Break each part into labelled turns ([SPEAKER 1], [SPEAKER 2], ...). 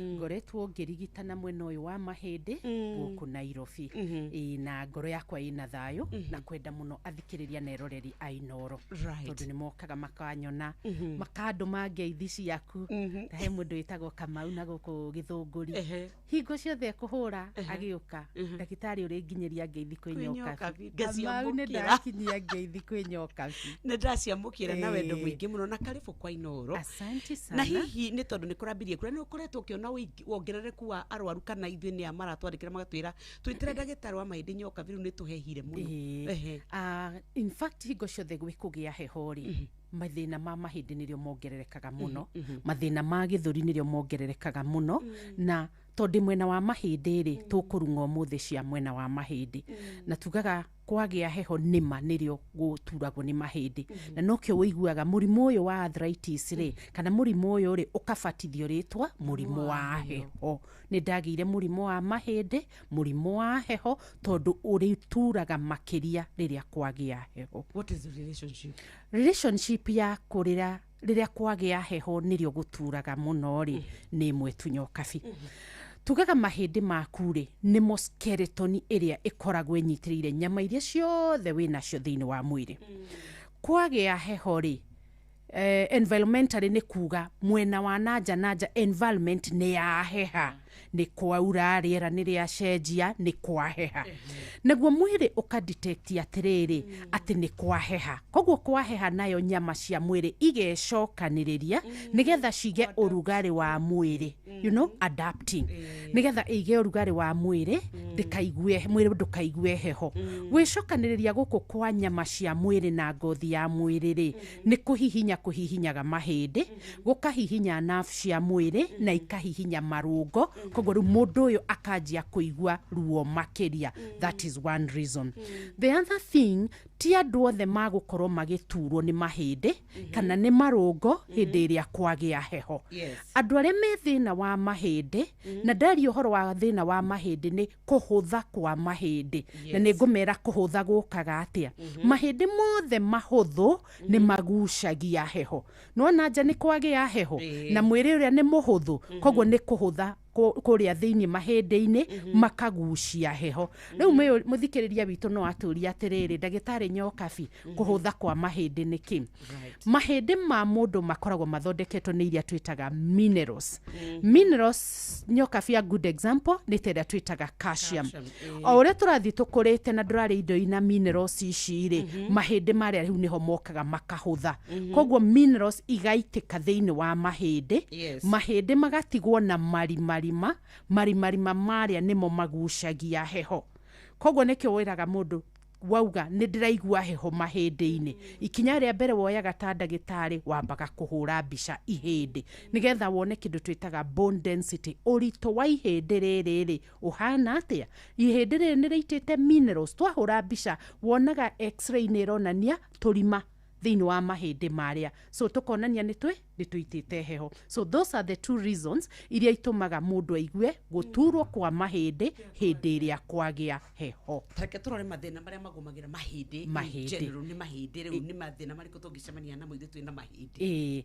[SPEAKER 1] Ngoretwo ngĩrigitana mwena ũyũ wa mahĩndĩ gũkũ Nairobi. Ĩĩ, na ngoro yakwa ĩna thayũ na kwenda mũno athikĩrĩria na eroreri a Inooro, tondũ nĩ mokaga makanyona, makandũma ngeithi ciaku. Ta he mũndũ wĩtagwo Kamau na gũkũ Gĩthũngũri, hingo ciothe ekũhũra agĩũka, "Ndagĩtarĩ, ũrĩnginyĩria ngeithi kwĩ
[SPEAKER 2] Kwĩ
[SPEAKER 1] Nyokabi."
[SPEAKER 2] Nyokabi.
[SPEAKER 1] Kamau, nĩ
[SPEAKER 2] Ngaciamũkĩra.
[SPEAKER 1] ndakinyia ngeithi kwĩ Nyokabi.
[SPEAKER 2] Nĩ ndaciamũkĩra na wendo mũingĩ mũno, na karibu kwa Inooro.
[SPEAKER 1] Asante sana.
[SPEAKER 2] Na hihi nĩ tondũ nĩ kũrambirie kũrĩa, nĩ ũkoretwo ũkĩona wongerereku wa arwaru, kana ithuĩ nĩ a maratwandĩkĩra magatwĩra twĩtĩre ndagĩtarĩ wa mahĩndĩ Nyokabi, rĩu nĩ tũhehire mũno?
[SPEAKER 1] Ĩĩ. In fact, hingo ciothe gwĩ kũgĩa heho rĩ, mathĩna ma mahĩndĩ nĩrĩo mongererekaga mũno, mathĩna ma gĩthũri nĩrĩo mongererekaga mũno. Na tondũ mwena wa mahĩndĩ rĩ, tũkũrung'a ũmũthĩ cia mwena wa mahĩndĩ, na tugaga kwagĩa heho nĩma nĩrĩo gũturagwo nĩ mahĩndĩ, na nokĩo ũiguaga mũrimũ ũyũ wa arthritis rĩ, kana mũrimũ ũyũ rĩ, ũkabatithio rĩtwa mũrimũ wa heho. Nĩ ndagĩire mũrimũ wa mahĩndĩ, mũrimũ wa heho, tondũ ũrĩturaga makĩria rĩrĩa kwagĩa heho.
[SPEAKER 2] What is the relationship?
[SPEAKER 1] Relationship ya kũrĩra rĩrĩa kwagĩa heho nĩrĩo gũturaga mũno rĩ, nĩ ĩmwe tu, Nyokabi. Tugaga mahĩndĩ maku rĩ, nĩmo skeleton ĩrĩa ĩkoragwo ĩnyitĩrĩire nyama iria ciothe wĩ nacio thĩinĩ wa mwĩrĩ. Kwagĩa heho rĩ, environmentally nĩ kuga mwena wa nanja nanja environment nĩ yaheha, nĩ kwaura, rĩera nĩ rĩacenjia, nĩ kwaheha, naguo mwĩrĩ ũkadetect atĩrĩrĩ atĩ nĩ kwaheha. Koguo kwaheha, nayo nyama cia mwĩrĩ igecokanĩrĩria nĩgetha cige ũrugarĩ wa mwĩrĩ, adapting, nĩgetha ĩige ũrugarĩ wa mwĩrĩ, ndĩkaigue mwĩrĩ ndũkaigue heho. Gwĩcokanĩrĩria gũkũ kwa nyama cia mwĩrĩ na ngothi ya mwĩrĩ rĩ, nĩ kũhihinya kũhihinyaga mahĩndĩ, gũkahihinya nerve cia mwĩrĩ na ikahihinya marũngo. Koguo rĩu mũndũ ũyũ akanjia kũigua ruo makĩria. That is one reason. The other thing, ti andũ othe magũkorwo magĩturwo nĩ mahĩndĩ kana nĩ marũngo hĩndĩ ĩrĩa kwagĩa heho. Andũ arĩa me thĩna wa mahĩndĩ, na ndaria ũhoro wa thĩna wa mahĩndĩ nĩ kũhũtha kwa mahĩndĩ, na nĩ ngũmera kũhũtha gũkaga atĩa. Mahĩndĩ mothe mahũthũ nĩ magucagia heho. Nona nja nĩ kwagĩa heho na mwĩrĩ ũrĩa nĩ mũhũthũ, koguo nĩ kũhũtha kũrĩa thĩinĩ mahĩndĩ-inĩ, makagucia heho. Rĩu mũthikĩrĩria witũ no atũrie atĩrĩrĩ, "Ndagĩtarĩ Nyokabi, kũhũtha kwa mahĩndĩ nĩ kĩ?" Mahĩndĩ ma mũndũ makoragwo mathondeketwo nĩ iria twĩtaga minerals. Minerals, Nyokabi, a good example nĩ ta ĩrĩa twĩtaga calcium.
[SPEAKER 2] Calcium,
[SPEAKER 1] O ũrĩa tũrathiĩ tũkũrĩte na ndũrarĩa indo ina minerals ici rĩ, mahĩndĩ marĩa rĩu nĩho mokaga makahũtha. Koguo minerals igaitĩka thĩinĩ wa mahĩndĩ, mahĩndĩ magatigwo na marimarima. Marimarima marĩa nĩmo magucagia heho. Koguo nĩkĩo wĩraga mũndũ wauga, "Nĩ ndĩraigua heho mahĩndĩ-inĩ," ikinya rĩa mbere woyaga ta ndagĩtarĩ, wambaga kũhũra mbica ihĩndĩ nĩgetha wone kĩndũ twĩtaga bone density, ũritũ wa ihĩndĩ rĩrĩ rĩ ũhana atĩa, ihĩndĩ rĩrĩ nĩ rĩitĩte minerals. Twahũra mbica wonaga x-ray nĩ ĩronania tũrima thĩinĩ wa mahĩndĩ marĩa, so tũkonania nĩ tũitĩte heho. So those are the two reasons iria itũmaga mũndũ aigue gũturwo kwa mahĩndĩ hĩndĩ ĩrĩa kwagĩa heho.
[SPEAKER 2] Tareke tũrore mathĩna marĩa magũmagĩra mahĩndĩ in
[SPEAKER 1] Mahĩndĩ.
[SPEAKER 2] general. Nĩ mahĩndĩ rĩu, nĩ mathĩna marĩkũ tũngĩcemania namo ithuĩ twĩna mahĩndĩ?
[SPEAKER 1] Ĩĩ,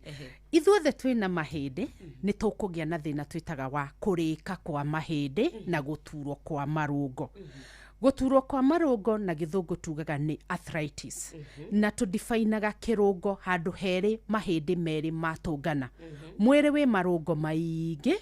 [SPEAKER 1] ithuothe twĩna mahĩndĩ nĩ tũkũgĩa na thĩna twĩtaga wa kũrĩka kwa mahĩndĩ na gũturwo kwa marũngo. Gũturwo kwa marũngo na Gĩthũngũ tugaga nĩ arthritis, na tũdifainaga kĩrũngo handũ herĩ mahĩndĩ merĩ matũngana. Mwĩrĩ wĩ marũngo maingĩ,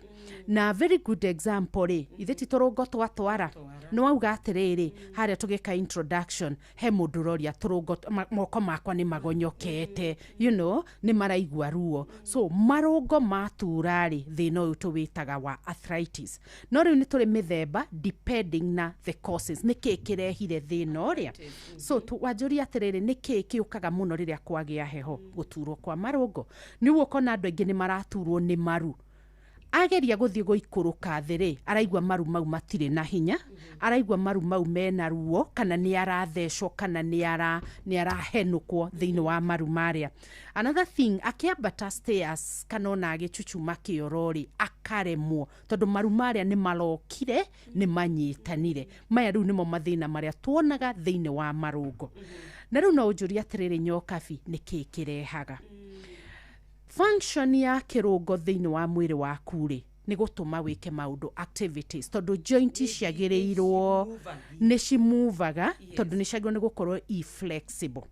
[SPEAKER 1] na very good example rĩ, ithe ti tũrũngo twatwara? Nĩ wauga atĩrĩrĩ harĩa tũgĩka introduction, he mũndũ ũroria tũrũngo moko makwa nĩ magonyokete, nĩ maraigua ruo. So marũngo matura rĩ, thĩna ũyũ tũwĩtaga wa arthritis. No rĩu nĩ tũrĩ mĩthemba depending na the causes, nĩ kĩĩ kĩrehire thĩna ũrĩa. So wanjũria atĩrĩrĩ, nĩ kĩĩ kĩũkaga mũno rĩrĩa kwagĩa heho? Gũturwo kwa marũngo. Nĩguo ũkona andũ aingĩ nĩ maraturwo nĩ maru, ageria gũthiĩ gũikũrũka thĩ rĩ, araigua maru mau matirĩ na hinya, araigua maru mau mena ruo, kana nĩ arathecwo, kana nĩ arahenũkwo thĩinĩ wa maru marĩa. Another thing, akĩambata stairs kana ona agĩcucuma kĩoro rĩ, akaremwo tondũ maru marĩa nĩ marokire, nĩ manyitanire. Maya rĩu nĩmo mathĩna marĩa tuonaga thĩinĩ wa marũngo. Na rĩu no ũnjũrie atĩrĩrĩ, Nyokabi, nĩ kĩĩ kĩrehaga? Function ya kĩrũngo thĩinĩ wa mwĩrĩ waku rĩ, Nĩ gũtũma wĩke maũndũ, activities, tondũ joint ciagĩrĩirwo nĩ cimuvaga, tondũ nĩ ciagĩrĩirwo nĩ gũkorwo i flexible.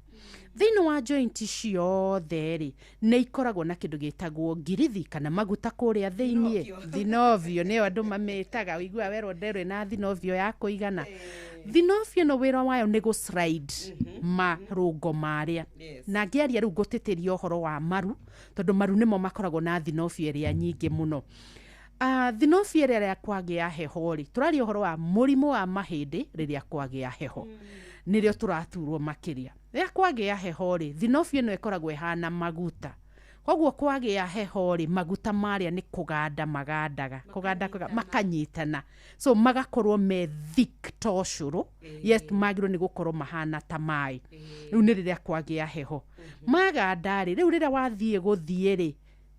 [SPEAKER 1] Thĩinĩ wa joint ciothe rĩ, nĩ ikoragwo na kĩndũ gĩtagwo ngirithi kana maguta kũrĩa thĩiniĩ. Thinovio nĩyo andũ mamĩtaga. Ũiguaga werwo nderwe na thinovio ya kũigana. Thinovio ĩno wĩra wayo nĩ gũ slide marũngo marĩa. Na ngĩaria rĩu ngũtĩtĩria ũhoro wa maru, tondũ maru nĩmo makoragwo na thinovio ĩrĩa nyingĩ mũno. Thinovio ĩrĩa rĩa kwagĩa heho rĩ, tũraria ũhoro wa mũrimũ wa mahĩndĩ. Rĩrĩa kwagĩa heho nĩrĩo tũraturwo makĩria. Rĩrĩa kwagĩa heho rĩ, thinovio ĩno ĩkoragwo ĩhana maguta. Koguo kwagĩa heho rĩ, maguta marĩa nĩ kũganda magandaga, kũganda kũganda, makanyitana, so magakorwo me thick to ũcũrũ. Yes, magĩrĩirwo nĩ gũkorwo mahana ta maĩ. Rĩu nĩ rĩrĩa kwagĩa heho maganda rĩ, rĩu rĩrĩa wathiĩ gũthiĩ rĩ,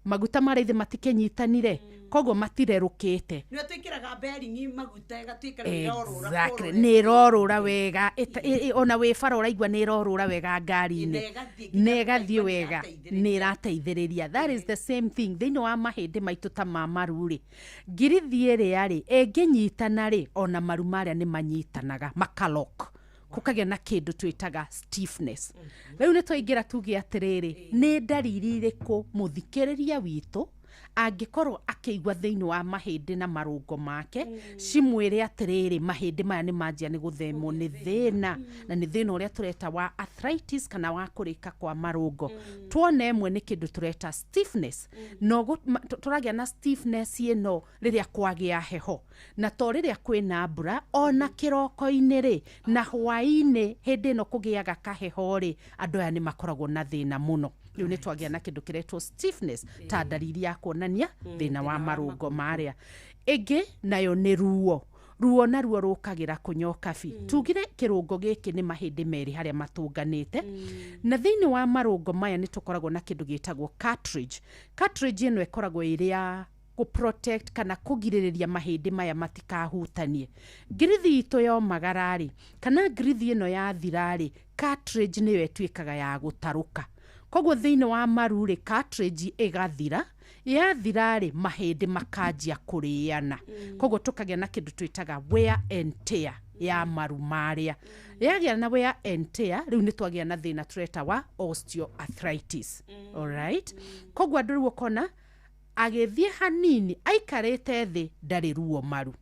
[SPEAKER 1] maguta marĩa ithe matikĩnyitanire, koguo matirerũkĩte.
[SPEAKER 2] Nĩwe twĩkĩraga bearing maguta ĩgatuĩka nĩ ĩrorũra.
[SPEAKER 1] Exactly, nĩ ĩrorũra wega. Ona wĩ bara ũraigua nĩ ĩrorũra wega ngari-inĩ.
[SPEAKER 2] Na ĩgathiĩ nginya
[SPEAKER 1] na ĩgathiĩ
[SPEAKER 2] ũkaigua
[SPEAKER 1] wega.
[SPEAKER 2] nĩ
[SPEAKER 1] Nĩ ĩrateithĩrĩria. That is the same thing thĩinĩ wa mahĩndĩ maitũ ta ma maru rĩ. Ngirithi ĩrĩa rĩ ĩngĩnyitana rĩ, ona maru marĩa nĩ manyitanaga makalok, kũkagĩa na kĩndũ twĩtaga stiffness. Rĩu nĩ twaingĩra tuge atĩrĩrĩ, nĩ ndariri irĩkũ mũthikĩrĩria witũ angĩkorwo akĩigua thĩinĩ wa mahĩndĩ na marũngo make cimwĩre atĩrĩrĩ, mahĩndĩ maya nĩ manjia nĩ gũthemwo nĩ thĩna, na nĩ thĩna ũrĩa tũreta wa arthritis kana wa kũrĩka kwa marũngo? Tuona ĩmwe nĩ kĩndũ tũreta stiffness. No tũragĩa na stiffness ĩno rĩrĩa kwagĩa heho, na to rĩrĩa kwĩna mbura, ona kĩroko-inĩ rĩ na hwaĩ-inĩ, hĩndĩ ĩno kũgĩaga kaheho rĩ, andũ aya nĩ makoragwo na thĩna mũno. Rĩu nĩ twagĩa na kĩndũ kĩretwo stiffness ta ndariri ya kuonania thĩna wa marũngo marĩa. Ĩngĩ nayo nĩ ruo. Ruo naruo rũkagĩra kũnyoka bi. Tugire kĩrũngo gĩkĩ nĩ mahĩndĩ merĩ harĩa matũnganĩte, na thĩinĩ wa marũngo maya nĩ tũkoragwo na kĩndũ gĩtagwo cartridge. Cartridge ĩno ĩkoragwo ĩrĩ ya kũ protect kana kũgirĩrĩria mahĩndĩ maya matikahutanie. Ngirithi itũ yomagara rĩ, kana ngirithi ĩno yathira rĩ, cartridge nĩyo ĩtuĩkaga ya gũtarũka. Koguo thĩinĩ wa maru rĩ, cartridge ĩgathira. Yathira rĩ, mahĩndĩ makanjia kũrĩana. Koguo tũkagĩa na kĩndũ twĩtaga wear and tear ya maru marĩa. Yagĩa na wear and tear, rĩu nĩ twagĩa na thĩna tũreta wa osteoarthritis. Alright, koguo andũ rĩu ũkona agĩthiĩ hanini, aikarĩte thĩ ndarĩ ruo maru,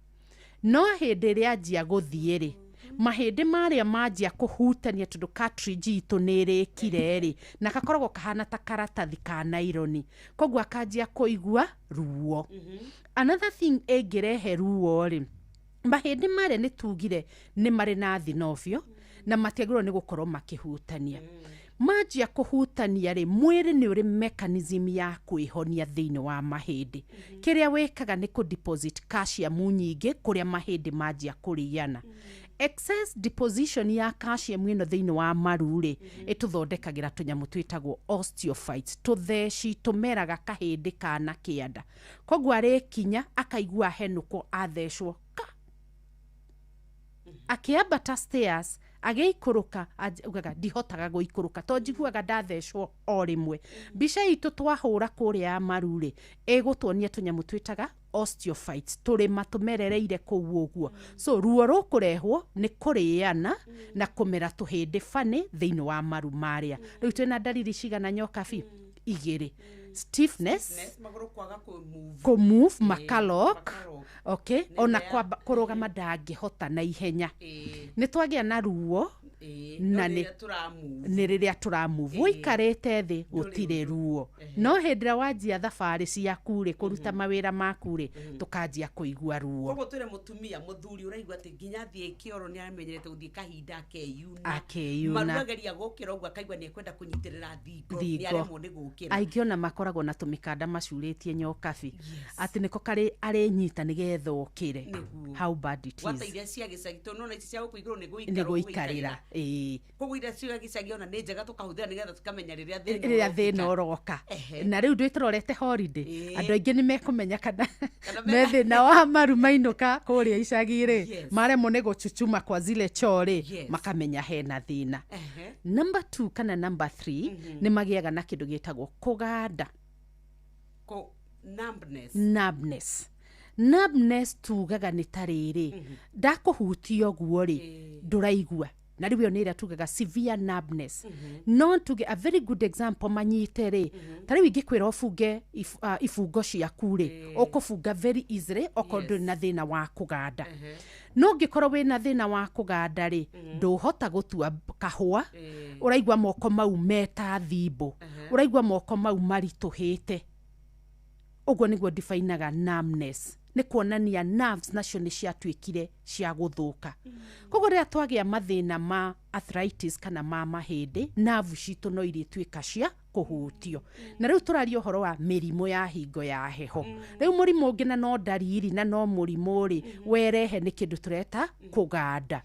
[SPEAKER 1] no hĩndĩ ĩrĩa anjia gũthiĩ rĩ, mahĩndĩ marĩa manjia kũhutania, tondũ cartridge itũ nĩ ĩrĩkire rĩ, na gakoragwo kahana ta karatathi ka naironi, koguo akanjia kũigua ruo. Another thing ĩngĩrehe ruo rĩ, mahĩndĩ marĩa nĩ tugire nĩ marĩ na thinovio na matiagĩrĩirwo nĩ gũkorwo makĩhutania. Manjia kũhutania rĩ, mwĩrĩ nĩ ũrĩ mechanism ya kwĩhonia thĩinĩ wa mahĩndĩ. Kĩrĩa wĩkaga nĩ kũ deposit calcium nyingĩ kũrĩa mahĩndĩ manjia kũrĩana. Excess deposition ya calcium ĩno thĩinĩ wa maru rĩ, ĩtũthondekagĩra tũnyamũ twĩtagwo osteophytes, tũtheci tũmeraga kahĩndĩ kana kĩanda. Koguo arĩkinya akaigua henũko athecwo ka akĩambata stairs, agĩikũrũka augaga ndihotaga gũikũrũka to njiguaga ndathecwo o rĩmwe. Mbica itũ twahũra kũrĩa ya maru rĩ, ĩgũtuonia tũnyamũ twĩtaga osteophytes tũrĩma tũmerereire kũu ũguo. So ruo rũkũrehwo nĩ kũrĩana na kũmera tũhĩndĩ bani thĩinĩ wa maru marĩa. Rĩu twĩna ndariri cigana, nyokabi? Igĩrĩ: stiffness.
[SPEAKER 2] Stiffness, magũrũ kwaga kũ-move.
[SPEAKER 1] Kũmove, makalok.
[SPEAKER 2] Makalok.
[SPEAKER 1] Okay, ona kwamba kũrũgama ndangĩhota na ihenya. Nĩ twagĩa na ruo. Na
[SPEAKER 2] No rĩrĩa tũramove.
[SPEAKER 1] Nĩ rĩrĩa tũramove. Ũikarĩte thĩ gũtirĩ ruo, no hĩndĩ ĩrĩa wanjia thabarĩ ciaku rĩ, kũruta mawĩra maku rĩ, tũkanjia kũigua ruo.
[SPEAKER 2] Koguo twĩre mũtumia, mũthuri ũraigua atĩ nginya athiĩ kĩoro nĩ amenyerete gũthiĩ kahinda akeyuna.
[SPEAKER 1] Akeyuna.
[SPEAKER 2] Maru ageria gũkĩra ũguo akaigua nĩ ekwenda kũnyitĩrĩra thingo, nĩ
[SPEAKER 1] Thingo.
[SPEAKER 2] aremwo nĩ gũkĩra.
[SPEAKER 1] Aingĩ ona makoragwo na tũmĩkanda macurĩtie, nyokabi, atĩ nĩko karĩ arĩnyita nĩgetha ũkĩre.
[SPEAKER 2] Nĩguo.
[SPEAKER 1] How bad it
[SPEAKER 2] Gwata
[SPEAKER 1] is.
[SPEAKER 2] iria cia gĩcagi, tondũ nona ici cia gũkũ igũrũ nĩ
[SPEAKER 1] nĩ
[SPEAKER 2] gũikara.
[SPEAKER 1] Gũikarĩra, ĩĩ.
[SPEAKER 2] Koguo iria cia gĩcagi ona nĩ njega tũkahũthĩra nĩgetha tũkamenya rĩrĩa thĩna
[SPEAKER 1] rĩrĩa thĩna
[SPEAKER 2] ũrokĩka.
[SPEAKER 1] Ũroka. Na rĩu ndwĩtũrorete holiday, andũ aingĩ nĩ mekũmenya kana
[SPEAKER 2] Kana
[SPEAKER 1] me thĩna wa maru mainũka kũrĩa icagi rĩ, maremwo nĩ gũchuchuma kwa zile choo rĩ, makamenya hena thĩna. Number two kana number three, nĩ magĩaga na kĩndũ gĩtagwo kũganda.
[SPEAKER 2] Numbness.
[SPEAKER 1] Numbness. Numbness tugaga nĩ ta rĩrĩ, ndakũhutia ũguo rĩ, ndũraigua, na rĩu ĩyo nĩ ĩrĩa tugaga severe numbness. No tuge a very good example manyite rĩ, ta rĩu ingĩkwĩra ũbunge ibungo ciaku rĩ, ũkũbunga very easily okorwo ndũrĩ na thĩna wa kũganda. No ũngĩkorwo wĩna thĩna wa kũganda rĩ, ndũhota gũtua kahũa, ũraigua moko mau meta thimbũ, ũraigua moko mau maritũhĩte. Ũguo nĩguo definaga numbness, nĩ kuonania nerves nacio nĩ ciatuĩkire cia gũthũka. Koguo rĩrĩa twagĩa mathĩna ma arthritis kana ma mahĩndĩ, nerve citũ no irĩtuĩka cia kũhutio. Na rĩu tũraria ũhoro wa mĩrimũ ya hingo ya heho. Rĩu mũrimũ ũngĩ, na no ndariri na no mũrimũ rĩ werehe, nĩ kĩndũ tũreta kũganda.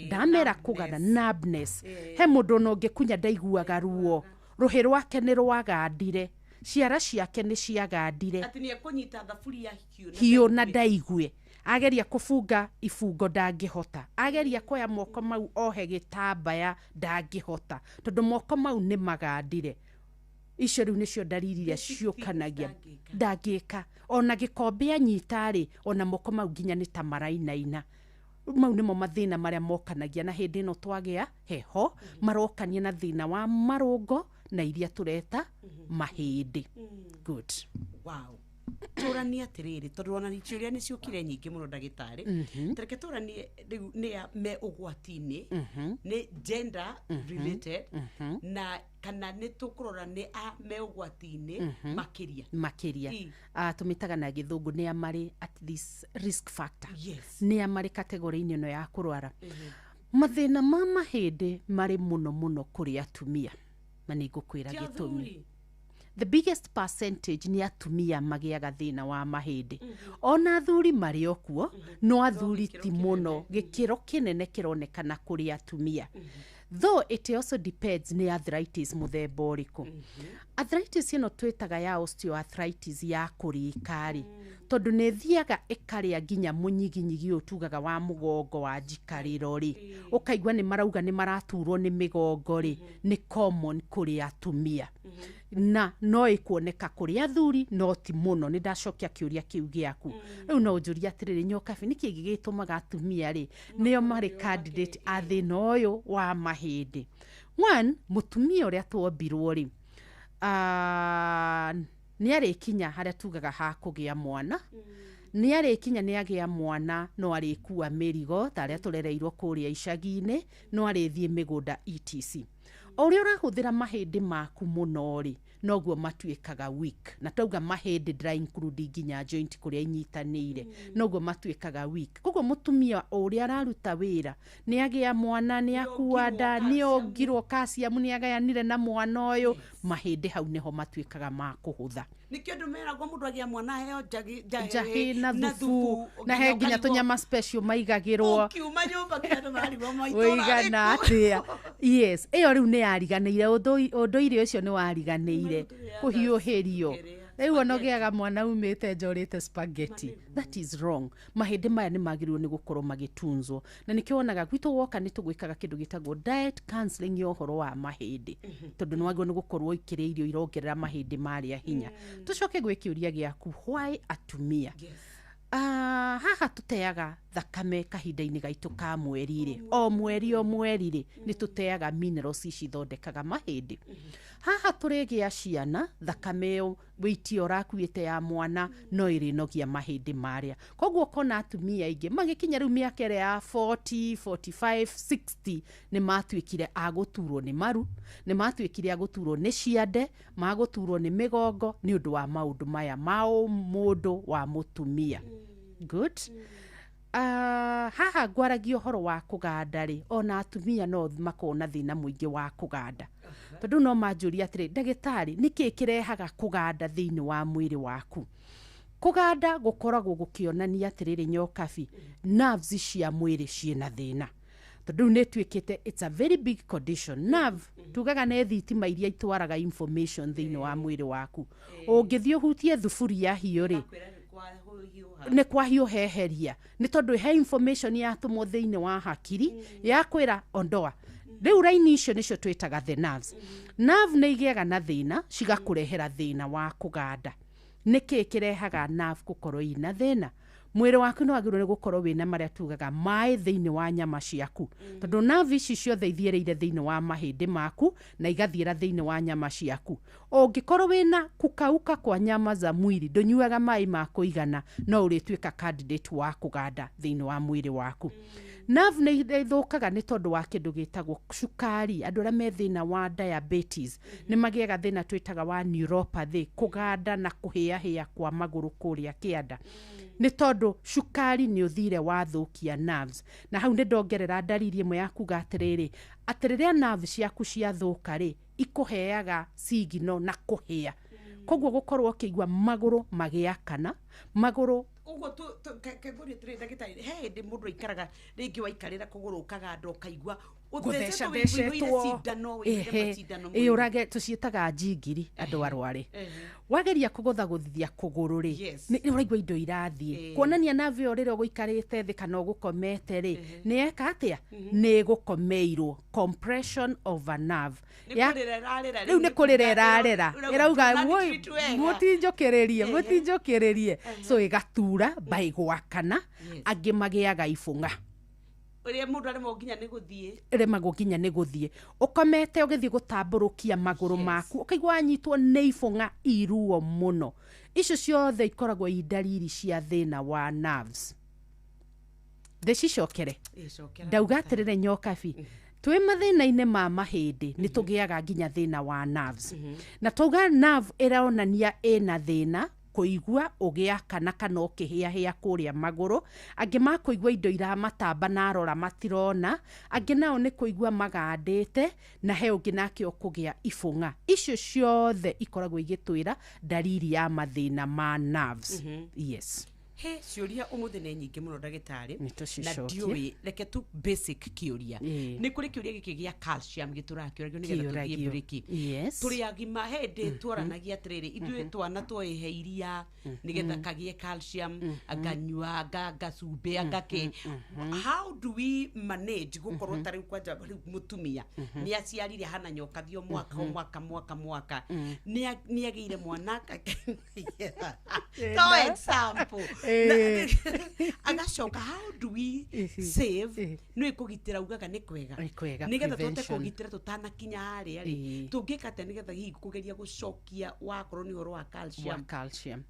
[SPEAKER 1] Ndamera kũganda, numbness, he mũndũ ona ũngĩkunya ndaiguaga ruo, rũhĩ rwake nĩ rwagandire, ciara ciake nĩ ciagandire.
[SPEAKER 2] Atĩ nĩ ekũnyita thaburia hiũ na
[SPEAKER 1] Hiũ na ndaigue, ageria kũbunga ibungo ndangĩhota, ageria kuoya moko mau ohe gĩtambaya ndangĩhota, tondũ moko mau nĩ magandire. Icio rĩu nĩcio ndariri iria
[SPEAKER 2] Basic things
[SPEAKER 1] ciũkanagia.
[SPEAKER 2] Ndangĩka.
[SPEAKER 1] Ndangĩka ona gĩkombe anyita rĩ, ona moko mau nginya nĩ ta marainaina. Mau nĩmo mathĩna marĩa mokanagia na hĩndĩ ĩno twagĩa heho, marokania na thĩna wa marũngo na iria tũreta mahĩndĩ. Good.
[SPEAKER 2] Wow, tũranie atĩrĩrĩ, tondũ ona ciũria nĩ ciũkire nyingĩ mũno, ndagĩtarĩ. Tareke tũranie rĩu nĩ a me ũgwati-inĩ, nĩ gender related, na kana nĩ tũkũrora nĩ a me ũgwati-inĩ makĩria?
[SPEAKER 1] Makĩria. Tũmĩtaga na gĩthũngũ nĩ a marĩ at this risk factor. Nĩ a marĩ kategori-inĩ ĩno ya kũrwara mathĩna ma mahĩndĩ marĩ mũno mũno kũrĩ atumia, na nĩ ngũkwĩra
[SPEAKER 2] Ti
[SPEAKER 1] gĩtũmi.
[SPEAKER 2] Athuri?
[SPEAKER 1] The biggest percentage nĩ atumia magĩaga thĩna wa mahĩndĩ. Ona athuri marĩ o kuo, no athuri
[SPEAKER 2] gĩkĩro
[SPEAKER 1] ti mũno, gĩkĩro kĩnene kĩronekana kũrĩ atumia. Though it also depends nĩ arthritis mũthemba ũrĩkũ. Arthritis ĩno twĩtaga ya osteoarthritis ya kũrĩka rĩ, tondũ nĩ ĩthiaga ĩkarĩa nginya mũnyiginyigi ũyũ tugaga wa mũgongo wa njikarĩro rĩ, ũkaigua nĩ marauga nĩ maraturwo nĩ mĩgongo rĩ, nĩ common kũrĩ atumia, na no ĩkuoneka kũrĩ athuri no ti mũno. Nĩ ndacokia kĩũria kĩu gĩaku. Rĩu no ũnjũrie atĩrĩrĩ, Nyokabi, nĩkĩ gĩgĩtũmaga atumia rĩ nĩo marĩ candidate a thĩna ũyũ wa mahĩndĩ? One, mũtumia ũrĩa twombirwo rĩ, nĩ arĩkinya harĩa tugaga ha kũgĩa mwana, nĩ arĩkinya nĩ agĩa mwana, no arĩkua mĩrigo ta arĩa tũrereirwo kũrĩa icagi-inĩ, no arĩthiĩ mĩgũnda etc. O ũrĩa ũrahũthĩra mahĩndĩ maku mũno rĩ, noguo matuĩkaga weak. Na twauga mahĩndĩ ndĩra include nginya joint kũrĩa inyitanĩire, noguo matuĩkaga weak. Koguo mũtumia o ũrĩa araruta wĩra, nĩ agĩa mwana, nĩ akua nda, nĩ ongirwo calcium, nĩ agayanire na mwana ũyũ, mahĩndĩ hau nĩho matuĩkaga ma kũhũtha.
[SPEAKER 2] Nĩkĩo andũ meragwo mũndũ agĩa mwana aheo njagi
[SPEAKER 1] njahĩ na thubu, na he nginya tũnyama special maigagĩrwo.
[SPEAKER 2] Ũkiuma nyũmba nginya andũ marigwo maitũra
[SPEAKER 1] Ũigana atĩa. Yes, ĩyo rĩu nĩ yariganĩire, ũndũire ũcio nĩ wariganĩire, kũhiũhĩrio. Rĩu ona ũgĩaga mwana umĩte nja ũrĩte spaghetti, that is wrong. Mahĩndĩ maya nĩ magĩrĩirwo nĩ gũkorwo magĩtunzwo, na nĩkĩo wonaga gwitũ woka nĩ tũgwĩkaga kĩndũ gĩtagwo diet counseling ya ũhoro wa mahĩndĩ, tondũ nĩ wagĩrĩirwo nĩ gũkorwo ikĩrĩa irio irongerera mahĩndĩ marĩa hinya. Tũcoke gwĩ kĩũria gĩaku, why atumia? Haha tũteaga thakame kahinda-inĩ gaitũ ka mweri rĩ, o mweri o mweri rĩ, nĩ tũteaga minerals ici ithondekaga mahĩndĩ. Haha tũrĩgĩa ciana, thakame ĩyo weight ĩyo ũrakuĩte ya mwana no ĩrĩnogia mahĩndĩ marĩa. Koguo ũkona atumia aingĩ magĩkinya rĩu mĩaka ĩrĩa ya 40, 45, 60, nĩ matuĩkire a gũturwo nĩ maru, nĩ matuĩkire a gũturwo nĩ ciande, magũturwo nĩ mĩgongo, nĩ ũndũ wa maũndũ maya ma ũmũndũ wa mũtumia. Good. Haha ngwaragia ũhoro wa kũganda rĩ, ona atumia no makorwo na thĩna mũingĩ wa kũganda, tondũ no manjũria atĩrĩ, ndagĩtarĩ, nĩkĩ kĩrehaga kũganda thĩinĩ wa mwĩrĩ waku? Kũganda gũkoragwo gũkĩonania atĩrĩrĩ, Nyokabi, nerves cia mwĩrĩ ciĩna thĩna, tondũ rĩu nĩ ĩtuĩkĩte it's a very big condition. Nerve tugaga nĩ thitima iria itwaraga information thĩinĩ wa mwĩrĩ waku. Ũngĩthiĩ ũhutie thuburia hiũ rĩ, nĩ kwahiũheheria, nĩ tondũ he information yatũmwo thĩinĩ wa hakiri ya kwĩra ondoa. Rĩu raini icio nĩcio twĩtaga the nerves. Nerve nĩ igĩaga na thĩna, cigakũrehera thĩna wa kũganda. Nĩkĩ kĩrehaga nerve gũkorwo ina thĩna? Mwĩrĩ waku nĩ wagĩrĩirwo nĩ gũkorwo wĩna marĩa tugaga maĩ thĩinĩ wa nyama ciaku, tondũ nerve ici ciothe ithiĩrĩire thĩinĩ wa mahĩndĩ maku na igathiĩra thĩinĩ wa nyama ciaku. Ũngĩkorwo wĩna kukauka kwa nyama za mwili, ndũnyuaga maĩ ma kũigana, no ũrĩtuĩka candidate wa kũganda thĩinĩ wa mwĩrĩ waku. Nerve nĩ ithũkaga nĩ tondũ wa kĩndũ gĩtagwo cukari. Andũ arĩa me thĩna wa diabetes nĩ magĩaga thĩna twĩtaga wa neuropathy, kũganda na kũhĩahĩa kwa magũrũ kũrĩa kĩanda, nĩ tondũ cukari nĩ ũthire wathũkia nerves. Na hau nĩ ndongerera ndariri ĩmwe ya kuga atĩrĩrĩ, atĩ rĩrĩa nerve ciaku ciathũka rĩ, ikũheaga signal na kũhĩa, koguo gũkorwo ũkĩigua magũrũ magĩakana, magũrũ.
[SPEAKER 2] Ũguo kengũrie atĩrĩrĩ, ndagĩtarĩ, he hĩndĩ mũndũ aikaraga rĩngĩ waikarĩra kũgũrũ ũkaganda, ũkaigua
[SPEAKER 1] gũtheca
[SPEAKER 2] ũthecetwo, wĩihũire
[SPEAKER 1] thecetwo
[SPEAKER 2] cindano, wĩihũire
[SPEAKER 1] Ehe,
[SPEAKER 2] macindano
[SPEAKER 1] ĩ
[SPEAKER 2] mwĩrĩ.
[SPEAKER 1] Ũrage tũciĩtaga njingiri. Andũ arware wageria kũgũthagũthithia kũgũrũ rĩ, nĩ ũraigua indo irathiĩ, kuonania nerve ĩyo rĩrĩa ũgũikarĩte thĩ kana ũgũkomete rĩ, nĩ yeka atĩa? Nĩ ĩgũkomeirwo, compression of a nerve.
[SPEAKER 2] Nĩ kũrĩra ĩrarĩra.
[SPEAKER 1] Rĩu nĩ kũrĩra ĩrarĩra, ĩrauga, "Woi,
[SPEAKER 2] "Ndũnanitreat wega."
[SPEAKER 1] Mũtinjũkĩrĩrie, mũtinjũkĩrĩrie." So ĩgatura by gwakana. Angĩ magĩaga ibũng'a.
[SPEAKER 2] Ũrĩa mũndũ aremwo nginya nĩ gũthiĩ.
[SPEAKER 1] Remagwo nginya nĩ gũthiĩ, ũkomete ũgĩthiĩ gũtambũrũkia magũrũ maku, ũkaigua wanyitwo nĩ ibũng'a iruo mũno. Icio ciothe ikoragwo i ndariri cia thĩna wa nerves. Ndĩcicokere?
[SPEAKER 2] Ĩcokera.
[SPEAKER 1] Ndauga atĩrĩrĩ, nyokabi, twĩ mathĩna-inĩ ma mahĩndĩ nĩ tũgĩaga nginya thĩna wa nerves, na twauga nerve ĩronania ĩna thĩna kũigua ũgĩakana kana ũkĩhĩahĩa kũrĩa magũrũ. Angĩ makũigua indo iramatamba na arora matirona, angĩ nao nĩ kũigua magandĩte, na he ũngĩ nake ũkũgĩa ibũng'a. Icio ciothe ikoragwo igĩtwĩra ndariri ya mathĩna ma nerves, yes.
[SPEAKER 2] He ciũria ũmũthĩ nĩ nyingĩ mũno, ndagĩtarĩ.
[SPEAKER 1] Nĩ
[SPEAKER 2] Na
[SPEAKER 1] tũcicokie.
[SPEAKER 2] ndiũĩ, reke tu basic kĩũria. Nĩ kũrĩ kĩũria gĩkĩ gĩa calcium gĩtũraga kĩũragio nĩgetha tũthiĩ
[SPEAKER 1] Kĩũragio.
[SPEAKER 2] breki. Tũrĩ agima, he hĩndĩ twaranagia atĩrĩrĩ, ithuĩ twana twoĩhe iria nĩgetha kagĩe calcium, nganyua anga ngacumbĩ anga kĩ. How do we manage gũkorwo ta rĩu kwanja rĩu mũtumia nĩ aciarire hana nyokathi o mwaka o mwaka mwaka mwaka, nĩ agĩire mwana to example. Agacoka, how do we save nĩ kũgitĩra, ugaga nĩ kwega?
[SPEAKER 1] Nĩ kwega,
[SPEAKER 2] nĩgetha tũhote
[SPEAKER 1] prevention.
[SPEAKER 2] Kũgitĩra tũtanakinya harĩa rĩ, tũngĩka atĩa nĩgetha hihi kũgeria gũcokia wakorwo nĩ ũhoro wa
[SPEAKER 1] Wa
[SPEAKER 2] calcium?
[SPEAKER 1] Calcium,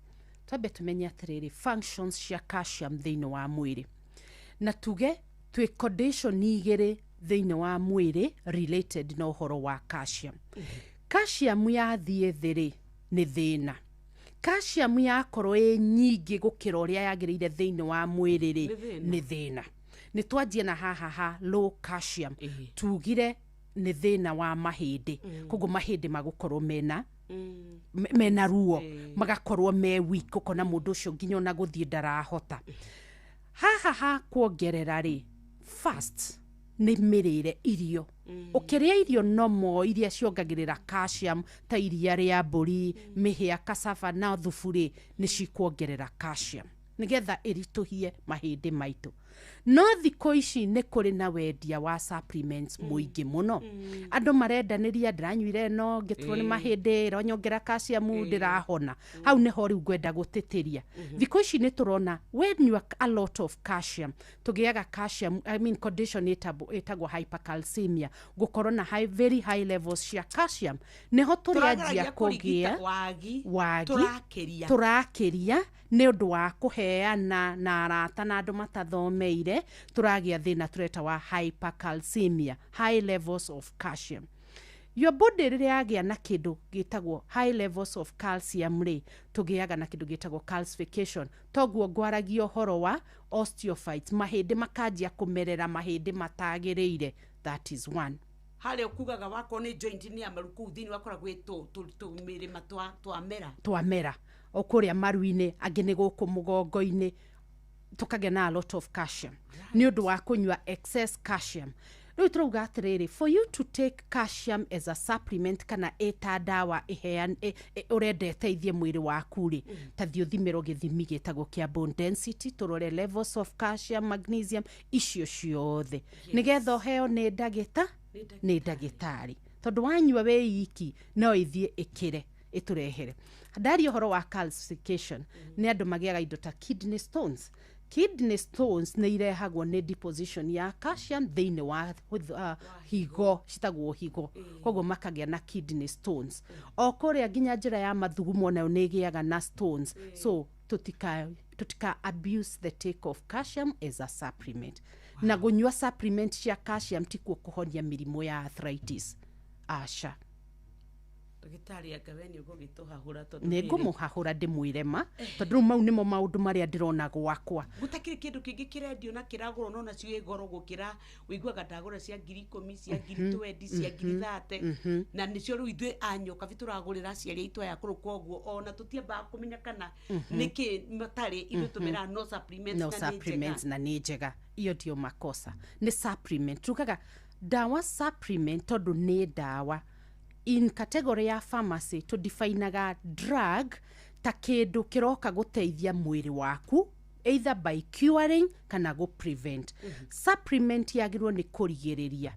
[SPEAKER 1] twambe tumenye atĩrĩrĩ, functions cia calcium thĩinĩ wa mwĩrĩ, na tuge twĩ condition igĩrĩ thĩinĩ wa mwĩrĩ related na ũhoro wa calcium. Calcium yathiĩ thĩ rĩ, nĩ thĩna. Calcium yakorwo ĩ nyingĩ gũkĩra ũrĩa yagĩrĩire thĩinĩ wa mwĩrĩ rĩ,
[SPEAKER 2] Nĩ thĩna.
[SPEAKER 1] Nĩ thĩna. Nĩ twanjie na haha ha low calcium. Tugire nĩ thĩna wa mahĩndĩ, koguo mahĩndĩ magũkorwo mena mena ruo, magakorwo me weak, ũkona mũndũ ũcio nginya ona gũthiĩ ndarahota. Haha ha kuongerera rĩ, first nĩ mĩrĩre, irio. Ũkĩrĩa irio nomo iria ciongagĩrĩra calcium ta iria rĩa mbũri, mĩhĩa, cassava na thubu rĩ, nĩ cikuongerera calcium nĩgetha ĩritũhie mahĩndĩ maitũ. No thikũ ici nĩ kũrĩ na wendia wa supplements mũingĩ mũno. Andũ marendanĩria, ndĩranyuire ĩno ngĩturwo nĩ mahĩndĩ, ĩronyongera calcium, ndĩrahona. Hau nĩho rĩu ngwenda gũtĩtĩria. Thikũ ici nĩ tũrona wenyua a lot of calcium, tũgĩaga calcium, I mean condition ĩtagwo hypercalcemia, gũkorwo na high, very high levels cia calcium. Nĩho tũrĩanjia
[SPEAKER 2] Tũrageragia
[SPEAKER 1] kũgĩa
[SPEAKER 2] kũrigita wagi.
[SPEAKER 1] Wagi.
[SPEAKER 2] Tũrakĩria.
[SPEAKER 1] Tũrakĩria nĩ ũndũ wa kũheana na arata na andũ matathomeire. Tũragĩa thĩna tũreta wa hypercalcemia, high levels of calcium. Your body rĩrĩa yagĩa na kĩndũ gĩtagwo high levels of calcium rĩ, tũgĩaga na kĩndũ gĩtagwo calcification. Toguo ngwaragia ũhoro wa osteophytes, mahĩndĩ makanjia kũmerera mahĩndĩ matagĩrĩire. That is one.
[SPEAKER 2] Harĩa ũkugaga wakorwo nĩ joint nĩ ya maru kũu thĩinĩ wakora gwĩ tũmĩrĩma twamera.
[SPEAKER 1] Twamera o kũrĩa maru-inĩ, angĩ nĩ gũkũ mũgongo-inĩ, tũkagĩa na a lot of calcium nĩ ũndũ wa kũnyua excess calcium. Rĩu tũrauga atĩrĩrĩ, for you to take calcium as a supplement kana ĩta ndawa ũrenda ĩteithie mwĩrĩ waku rĩ, ta thiĩ ũthimĩrwo gĩthimi gĩtagwo kĩa bone density, tũrore levels of calcium, magnesium, icio ciothe, nĩgetha ũheo nĩ ndagĩtarĩ, tondũ wanyua wĩ iki no ĩthiĩ ĩkĩre ĩtũrehere. Ndaria ũhoro wa calcification, nĩ andũ magĩaga indo ta kidney stones. Kidney stones nĩ irehagwo nĩ deposition ya calcium thĩinĩ wa higo, citagwo higo, koguo makagĩa na kidney stones. O kũrĩa nginya njĩra ya mathugumo nayo nĩ ĩgĩaga na stones. So tutika abuse the take of calcium as a supplement. Na gũnyua supplement cia calcium tikuo kũhonia mĩrimũ ya arthritis, aca.
[SPEAKER 2] Ndagĩtarĩ, anga we nĩ ũgũgĩtũhahũra tondũ
[SPEAKER 1] Nĩ
[SPEAKER 2] rĩrĩ,
[SPEAKER 1] ngũmũhahũra ndĩmwĩre ma, tondũ rĩu mau nĩmo maũndũ marĩa ndĩrona gwakwa.
[SPEAKER 2] Gũtakĩrĩ kĩndũ kĩngĩ kĩrendio na kĩragũrwo, no nacio ĩ goro gũkĩra. Ũiguaga ndagũra cia 10,000, cia 20,000, cia 30,000, na nĩcio rĩu ithuĩ a Nyokabi tũragũrĩra aciari aitũ aya akũrũ. Koguo ona tũtiambaga kũmenya kana nĩkĩ matarĩ, ithuĩ tũmeraga no supplements.
[SPEAKER 1] No
[SPEAKER 2] na nĩ njega.
[SPEAKER 1] Supplements na nĩ njega, iyo ndio makosa. Nĩ supplement, tugaga ndawa supplement tondũ nĩ ndawa. In category ya pharmacy tũdefinaga drug ta kĩndũ kĩroka gũteithia mwĩrĩ waku either by curing kana gũ prevent. Supplement yagĩrĩirwo nĩ kũrigĩrĩria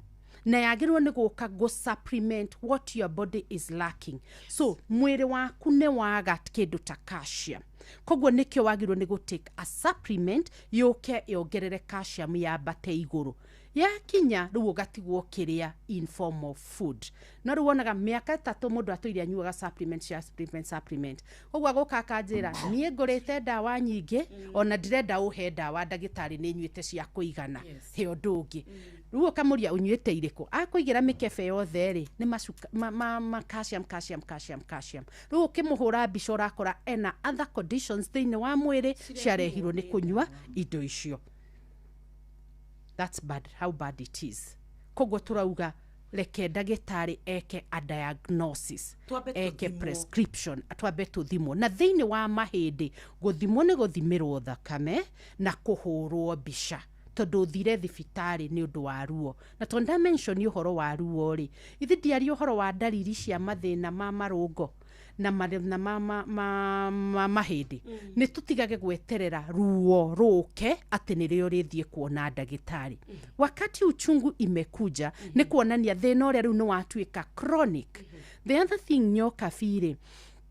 [SPEAKER 1] na yagĩrĩirwo nĩ gũka gũ supplement what your body is lacking. So mwĩrĩ waku nĩ waga kĩndũ ta calcium, koguo nĩkĩo wagĩrĩirwo nĩ gũ take a supplement yũke yongerere calcium yambate igũrũ. Yakinya rĩu ũgatigwo kĩrĩa in form of food. No rĩu wonaga mĩaka 3 mũndũ atũire anyuaga supplement cia supplement, supplement. Koguo agũka akanjĩra, "Niĩ ngũrĩte ndawa nyingĩ, ona ndirenda ũhe ndawa ndagĩtarĩ, nĩ nyuĩte cia kũigana." He ũndũ ũngĩ rĩu ũkamũria, "Ũnyuĩte irĩkũ?" Akũigĩra mĩkebe yothe rĩ, nĩ macuka ma calcium, calcium, calcium, calcium. Rĩu ũkĩmũhũra mbica ũrakora ena other conditions thĩinĩ wa mwĩrĩ ciarehirwo nĩ kũnyua indo icio. That's bad, how bad it is. Koguo tũrauga reke ndagĩtarĩ eke a diagnosis,
[SPEAKER 2] Twambe
[SPEAKER 1] eke
[SPEAKER 2] tũthimwo.
[SPEAKER 1] prescription, twambe tũthimwo. Na thĩinĩ wa mahĩndĩ, gũthimwo nĩ gũthimĩrwo thakame na kũhũrwo mbica, tondũ ũthire thibitarĩ nĩ ũndũ wa ruo. Na tondũ ndamention ũhoro wa ruo rĩ, ithi ndiaria ũhoro wa ndariri cia mathĩna ma marũngo na mathĩna ma mahĩndĩ. Nĩ tũtigage gweterera ruo rũke atĩ nĩrĩo rĩthiĩ kuona ndagĩtarĩ. Wakati uchungu imekuja, nĩ kuonania thĩna ũrĩa rĩu nĩ watuĩka chronic. The other thing, nyoka birĩ,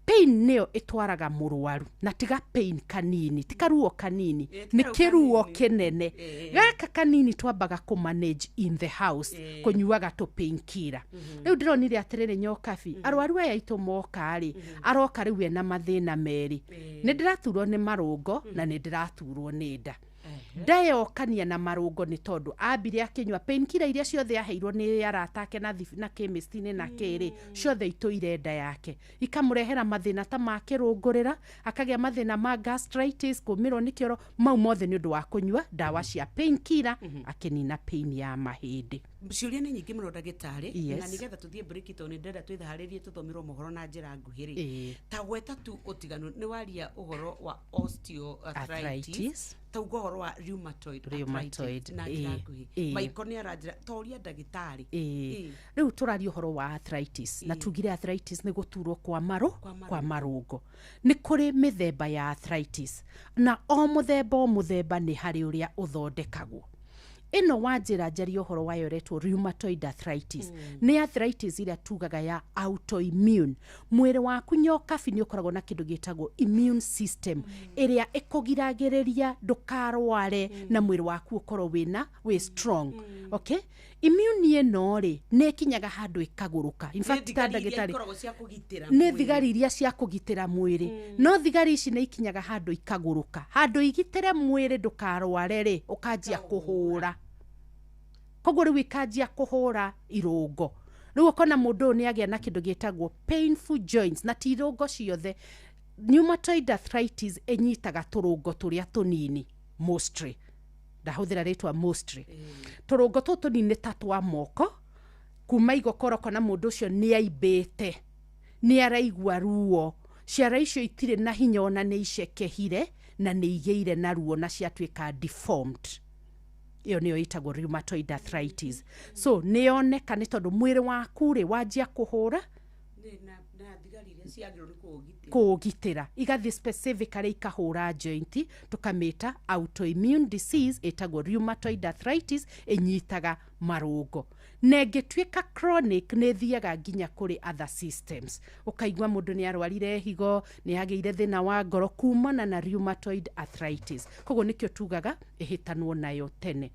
[SPEAKER 1] pain nĩyo ĩtwaraga mũrwaru. Na tiga pain kanini, ti karuo kanini,
[SPEAKER 2] Ĩ, ti
[SPEAKER 1] nĩ
[SPEAKER 2] karuo
[SPEAKER 1] kĩruo
[SPEAKER 2] kanini.
[SPEAKER 1] kĩnene. Gaka kanini twambaga kũ manage in the house, kũnyuaga tũ painkiller. Rĩu ndĩronire atĩrĩrĩ, nyokabi, arwaru aya aitũ moka rĩ, aroka rĩu ena mathĩna merĩ: nĩ ndĩraturwo nĩ marũngo na nĩ ndĩraturwo nĩ nda. Ndayokania na marũngo nĩ tondũ ambire akĩnyua painkiller iria ciothe aheirwo nĩ arata ake na chemist-inĩ na kĩrĩ, ciothe itũire nda yake, ikamũrehera mathĩna ta ma kĩrũngũrĩra, akagĩa mathĩna ma gastritis, kũmĩrwo nĩ kĩoro, mau mothe nĩ ũndũ wa kũnyua ndawa cia painkiller akĩnina pain ya mahĩndĩ.
[SPEAKER 2] Ciũria nĩ nyingĩ mũno, ndagĩtarĩ.
[SPEAKER 1] Yes.
[SPEAKER 2] Na nĩgetha tũthiĩ break, tondũ nĩ ndĩrenda twĩtharĩrie tũthomerwo mohoro na njĩra nguhĩ rĩ, ta gweta tu ũtiganu. Nĩ waria ũhoro wa osteoarthritis,
[SPEAKER 1] Arthritis.
[SPEAKER 2] Tauga ũhoro wa rheumatoid
[SPEAKER 1] Rheumatoid,
[SPEAKER 2] arthritis na njĩra nguhĩ. Maiko nĩ aranjĩra toria ndagĩtarĩ.
[SPEAKER 1] Ĩĩ. Rĩu tũraria ũhoro wa arthritis, na tugire arthritis nĩ gũturwo kwa marũ
[SPEAKER 2] Kwa marũngo.
[SPEAKER 1] Kwa marũngo. Nĩ kũrĩ mĩthemba ya arthritis, na o mũthemba o mũthemba nĩ harĩ ũrĩa ũthondekagwo. Ĩno wanjĩra njarie ũhoro wayo ĩretwo rheumatoid arthritis. Nĩ arthritis ĩrĩa tugaga ya autoimmune. Mwĩrĩ waku, nyokabi, nĩ ũkoragwo na kĩndũ gĩtagwo immune system ĩrĩa ĩkũgiragĩrĩria ndũkarware na mwĩrĩ waku ũkorwo wĩna wĩ strong. Okay, immune ĩno rĩ, nĩ ĩkinyaga handũ ĩkagũrũka. In fact, ta
[SPEAKER 2] Nĩ thigari iria
[SPEAKER 1] ndagĩtarĩ
[SPEAKER 2] ikoragwo cia kũgitĩra
[SPEAKER 1] nĩ
[SPEAKER 2] mwĩrĩ.
[SPEAKER 1] Thigari iria cia kũgitĩra mwĩrĩ. No thigari ici nĩ ikinyaga handũ ikagũrũka, handũ igitĩre mwĩrĩ ndũkarware rĩ, ũkanjia kũhũra. Koguo rĩu ikanjia kũhũra irũngo. Rĩu ũkona mũndũ ũyũ nĩ agĩa na kĩndũ gĩtagwo painful joints. Na ti irũngo ciothe. Rheumatoid arthritis ĩnyitaga tũrũngo tũrĩa tũnini mostly. Ndahũthĩra rĩtwa mostly. Tũrũngo tũtũ tũnini nĩ ta twa moko kuma igokora, ũkona mũndũ ũcio nĩ aimbĩte, nĩ araigua ruo, ciara icio itirĩ na hinya, ona nĩ icekehire na nĩ igĩire na ruo na ciatuĩka deformed. Ĩyo nĩyo ĩtagwo rheumatoid arthritis. So nĩ yoneka nĩ tondũ mwĩrĩ waku rĩ, wanjia kũhũra
[SPEAKER 2] Nĩ na thigari iria ciagĩrĩirwo nĩ kũũgitĩra.
[SPEAKER 1] Kũũgitĩra, igathiĩ specifically ikahũra joint. Tũkamĩta autoimmune disease, ĩtagwo rheumatoid arthritis, ĩnyitaga Marũngo na ĩngĩtuĩka chronic, nĩ ĩthiaga nginya kũrĩ other systems. Ũkaigua mũndũ nĩ arwarire higo, nĩ agĩire thĩna wa ngoro kumana na rheumatoid arthritis. Koguo nĩkĩo tugaga ĩhĩtanwo nayo tene.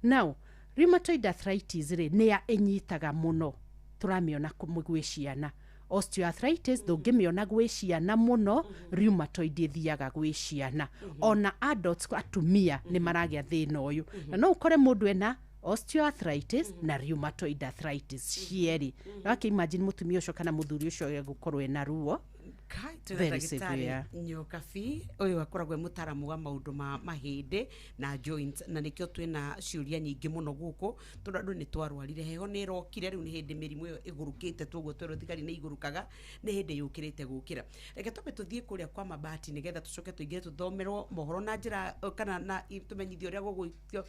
[SPEAKER 1] Now, rheumatoid arthritis rĩ, nĩ ya ĩnyitaga mũno tũramĩona gwĩ ciana. Osteoarthritis ndũngĩmĩona gwĩ ciana mũno, rheumatoid ĩthiaga gwĩ ciana. Ona adults, atumia nĩ maragĩa thĩna ũyũ, na no ũkore mũndũ ena osteoarthritis na rheumatoid arthritis cierĩ. Wakĩ imagine mũtumia ũcio kana mũthuri ũcio egũkorwo ena ruo
[SPEAKER 2] Kai, twĩna
[SPEAKER 1] very
[SPEAKER 2] ndagĩtarĩ
[SPEAKER 1] severe.
[SPEAKER 2] Nyokabi ũyũ akoragwo e mũtaaramu wa maũndũ ma mahĩndĩ na joints, na nĩkĩo twĩna ciũria nyingĩ mũno gũkũ, tondũ andũ nĩ twarwarire, heho nĩ ĩrokire, rĩu nĩ hĩndĩ mĩrimũ ĩyo ĩgũrũkĩte. Tuoguo twerwo thigari nĩ igũrũkaga, nĩ hĩndĩ yũkĩrĩte gũkĩra. Reke twambe tũthiĩ kũrĩa kwa mabati nĩgetha tũcoke tũingĩre tũthomerwo mohoro na njĩra kana na tũmenyithio ũrĩa gũgũikio,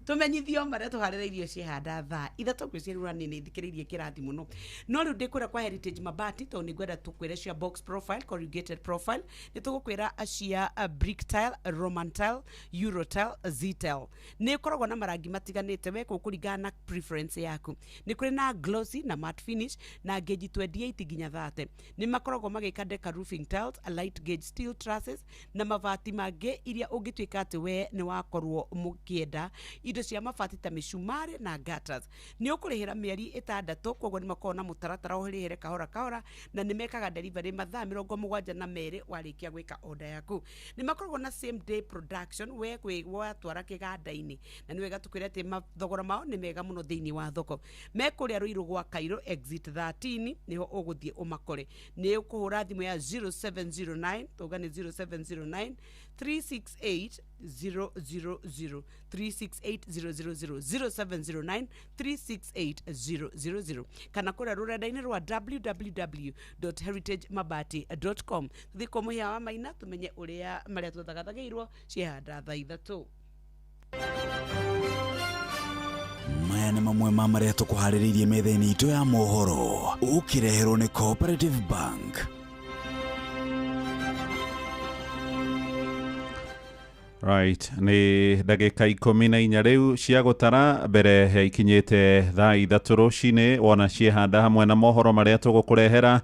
[SPEAKER 2] tũmenyithio marĩa tũharĩrĩirio ciehanda thaa 3. Ngwĩciria nĩ thikĩrĩirie kĩrathi mũno, no rĩu ndĩ kũrĩa kwa Heritage Mabati, tondũ nĩ ngwenda tũkwĩre cia box profile, corrugated profile, nĩ tũgũkwĩra cia brick tile, Roman tile, euro tile, Z tile. Nĩ ĩkoragwo na marangi matiganĩte we kũringana na preference yaku. Nĩ kũrĩ na glossy na matte finish na gauge 28 nginya 30. Nĩ makoragwo magĩka deca roofing tiles, light gauge steel trusses na mabati mangĩ iria ũngĩtuĩka atĩ we nĩ wakorwo mũkĩenda indo cia mabati ta mĩcumarĩ na gutters. Nĩ ũkũrĩhĩra mĩeri 6, koguo nĩ makoragwo na mũtaratara ũrĩhĩre kahora kahora, na nĩ mekaga delivery mathaa 72 warĩkia gwĩka order yaku. Nĩ makoragwo na same day production we kwĩ watwara kĩganda-inĩ, na nĩ wega tũkwĩre atĩ mathogora mao nĩ mega mũno thĩinĩ wa thoko. Me kũrĩa Rũirũ gwa Kairũ exit 13 nĩho ũgũthiĩ ũmakore. Nĩ ũkũhũra thimũ ya 0709, tuga nĩ 0709 368 000, 368 000, 0709 368 000, kana kũrĩa rũrenda-inĩ rwa www.heritagemabati.com. Tũthiĩ kwa mũhĩa wa maina tũmenye ũrĩa marĩa tũthagathagĩirwo ciehanda thaa 3.
[SPEAKER 3] Maya nĩ mamwe ma marĩa tũkũharĩrĩirie metha-inĩ itũ ya mohoro, ũkĩreherwo nĩ Cooperative Bank.
[SPEAKER 4] Right, nĩ ndagĩka 14 rĩu cia gũtara mbere ya ikinyĩte thaa 3 rũcinĩ. Wona ciehanda hamwe na mohoro marĩa tũgũkũrehera